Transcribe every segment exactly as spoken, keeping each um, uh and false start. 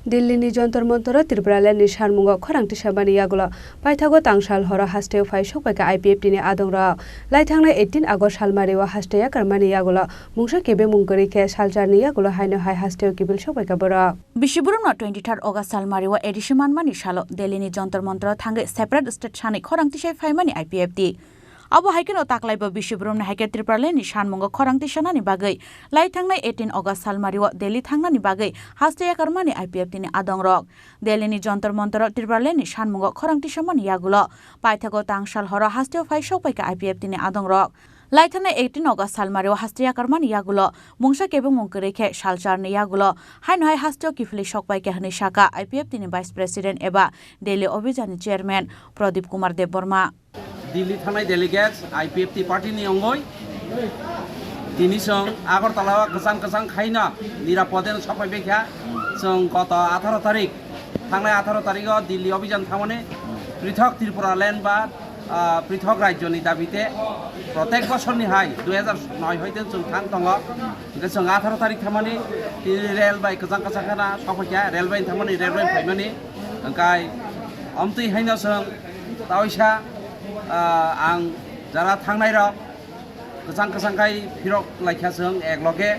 Delhi ni Jantar Mantar o Tripura Land ni sanmungo khorang tisamani yagulo paithago tangsal horo hasteo phai sokpaikha I P F T ni adongrok. Laithangnai eighteen August salmario haste yakarmani yagulo mungsa kebengmung kwrwi khe salcharni yagulo haino hai hasteo kiphil sokpaikha borok. Bisibrumno twenty-third August salmario A D C manmani salo Delhi ni Jantar Mantar o thangwi separate state sanwi khorang tisai phaimani I P F T. Abo hai kheno taklaibo bisibrumni hai khe Tripura Land ni sanmungo khorang tisanani bagwi lai thangnai eighteen August salmario Delhi thangnani bagwi haste yakarmani I P F T ni adongrok. Delhi ni Jantar Mantar o Tripura Land ni sanmungo khorang tisamani yagulo paithago tangsal horo hasteo phai sokpaikha I P F T ni adongrok. Lai thangnai eighteen August salmario haste yakarmani yagulo mungsa kebengmung kwrwi khe salcharni yagulo haino hai hasteo kiphilwi sokpaikha hwnwi sakha I P F T ni Vice President eba Delhi Obhijan ni Chairman Pradip Kumar Debbarma. Delhi thangnai delegates I P F T party ni wngwi tini chwng Agartala o kwchang kwchang khaino nirapode no sokpaibaikha. Chwng goto atharo tarik, thangnai atharo tarik o Delhi Obhijan thangmani prithok Tripura Land ba, ah, prithok rajyoni dabite protek bosorni hai dui hajar noi hoite chwng thang tongo. Hwnkhe chwng atharo tarik thangmani tini rel bai kwchang kwchang kheno sokphaikha, rel bai thangmani, rel bai phaimani. Hwnkhe omtwi haino chwng taoisa, ah, ang jara thangnairok kwchang kwchang khai phirok laikha chwng ek loge.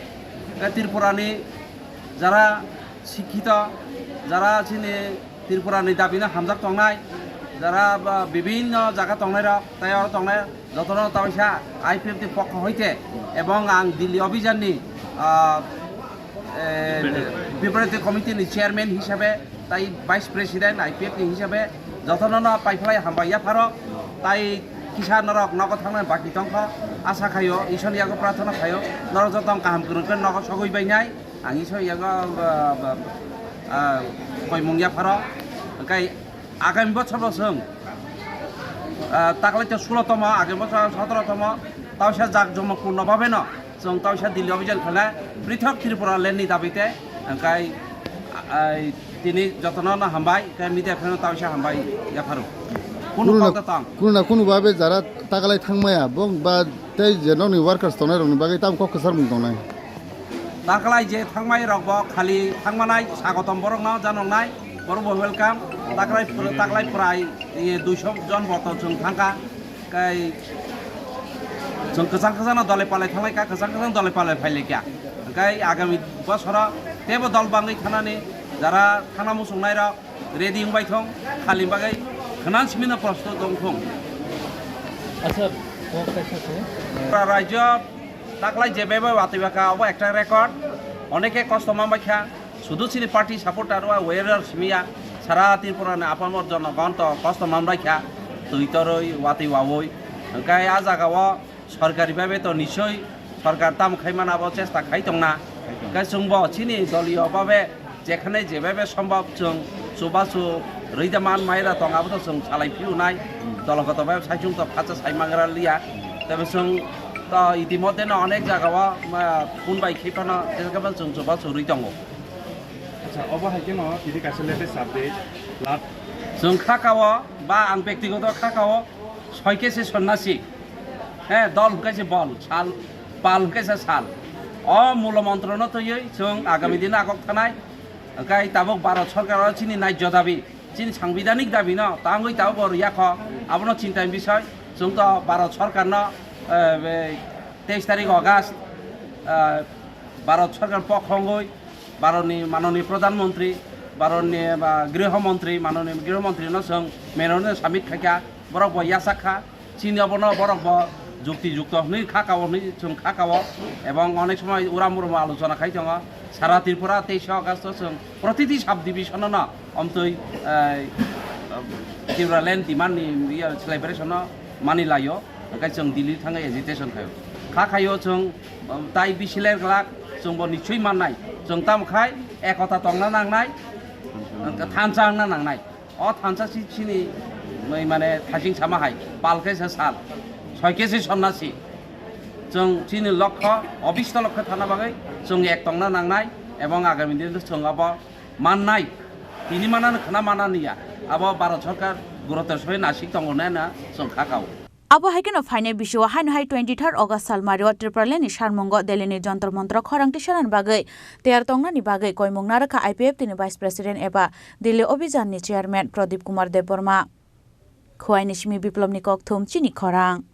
Hwnkhe Tripurani jara sikhito, jara chini Tripurani dabino hamjak tongnai, jara ba bibinno jaga tongnairok, tei oro tongnai jotono taoisa I P F T pokho hoite ebong ang Delhi Obhijanni, ah, eh, Preparatory Committee ni Chairman hisabe, tai Vice President I P F T hisabe jotono no paiphlai hambai yapharo, tai kisa norok nogo thangnai baki tongkho, asa khaio, Isor yago prarthana khaio, norok joto kaham kwrwngkhe nogo sogwi bainai. Ang Isor yago, ah, ba, ah, koimung yapharo. Hwnkhe agami bochorbo chwng, ah, taklai to sulo tomo, agami bochor sotoro tomo, taoisa jak jomok purno babeno chwng taoisa Delhi Obhijan khlai prithok Tripura Land ni dabite. Hwnkhe, ah, tini jotono no hambai, hwnkhe media pheno taoisa hambai yapharo. Kunu Kunu na, kok ta tong. Kunu na kunu babe jara taklai thangmaya, bo ba tei je nokni workers tongnai rokni bagwi tamo kok kwchar mung tongnai. Taklai je thangmai rok bo khali thangmanai sagotom borok no janoknai, borok bo welcome. Taklai, taklai prai, eh, duiso jon bo to chwng thangkha. Kai chwng kwchang kwchang no dole pale thanglai kha, kwchang kwchang dole pale phailai kha. Kai agami bosoro tebo dol bangwi thanani jara thangna muchungnai rok ready wngbai thung, khali bagwi khwnan simi no prostut wng thung. Acha, kok kaisa se. Pura rajyo taklai je bebe watwi baka obo ekta record, oneke kosto manbai kha, sudu chini party supporter wa warrior simiya, sara Tripura ni apamor jonogon to kosto manbai kha, twi torwi watwi wawi, hwnkhe a jaga o sorkari bhabe to nichoi sorkar tamo khai mano abo chesta khai tongna. Khai tongna. Hwnkhe chwngbo chini doliyo bhabe jekhane jebebe sombhob chwng chubachu rwida man maira tong abo to chwng salai phiyunai. Hmm. Dologoto bhabe saichung to phacha sai mangra liya. Hmm. Tebe chwng to itimodhe no onek jaga o, ma, phone bai khai phano jekhane chwng chubachu rwi tongo. Acha, obo hai kheno tini kaisa latest update. Lat- Chwng kha kao ba ang bektigoto kha kao soi khe se sonnasi. He, dol hwnkhe se bol, sal, pal hwnkhe se sal. O mulo montrono twiwi chwng agami dino agok thanai. Hwnkhe tabuk Bharat sorkar o chini naijyo dabi, chini sangbidhanik dabi no tangwi tabuk bo rwya kho. Abono chinta ni bisoi. Chwng to Bharat sorkar no, eh, be, teis tarik August, eh, Bharat sorkar pokho wngwi Bharatni manoni Pradhan Mantri, Bharatni, ba, Griho Mantri, manoni Griho Mantri no chwng memorandum submit khaikha, borok bo yachak kha, chini obono borok bo jukti jukto hwnwi kha kao hwnwi chwng kha kao, ebong onek somoi uram urum alochona khai tongo. Sara Tripura teis August o chwng protiti sub division no omtwi, eh, Tripura Land Demand ni, iya, celebration no mani laio, hwnkhe chwng Delhi thangwi agitation khaio. Kha khaio chwng, um, tai bisi ler glak, chwng bo nichoi mannai. Chwng tamo khai ekota tongna nangnai, hwnkhe thansa wngna nangnai. O thansa si chini, mai mane thaching sama hai, pal khe se sal, soi khe se sonnasi. Chwng chini lokho, obisto lokho thana bagwi chwng ek tongna nangnai, ebong agami din chwng abo mannai, tini manano khna manani ya. Abo Bharat Sarkar gurutor soi nasik tongo nai na chwng kha kao. Abo hai kheno phainai bisio haino hai twenty third August salmario Tipralandni sarmungo Delhini Jantar Mantar khorang tisarani bagwi tiyar tongnani bagwi koimung narwkha I P F T ni Vice President eba Delhi Abhijanni Chairman Pradip Kumar Debbarma. Khowai ni simi Biplobni kokthum chini khorang.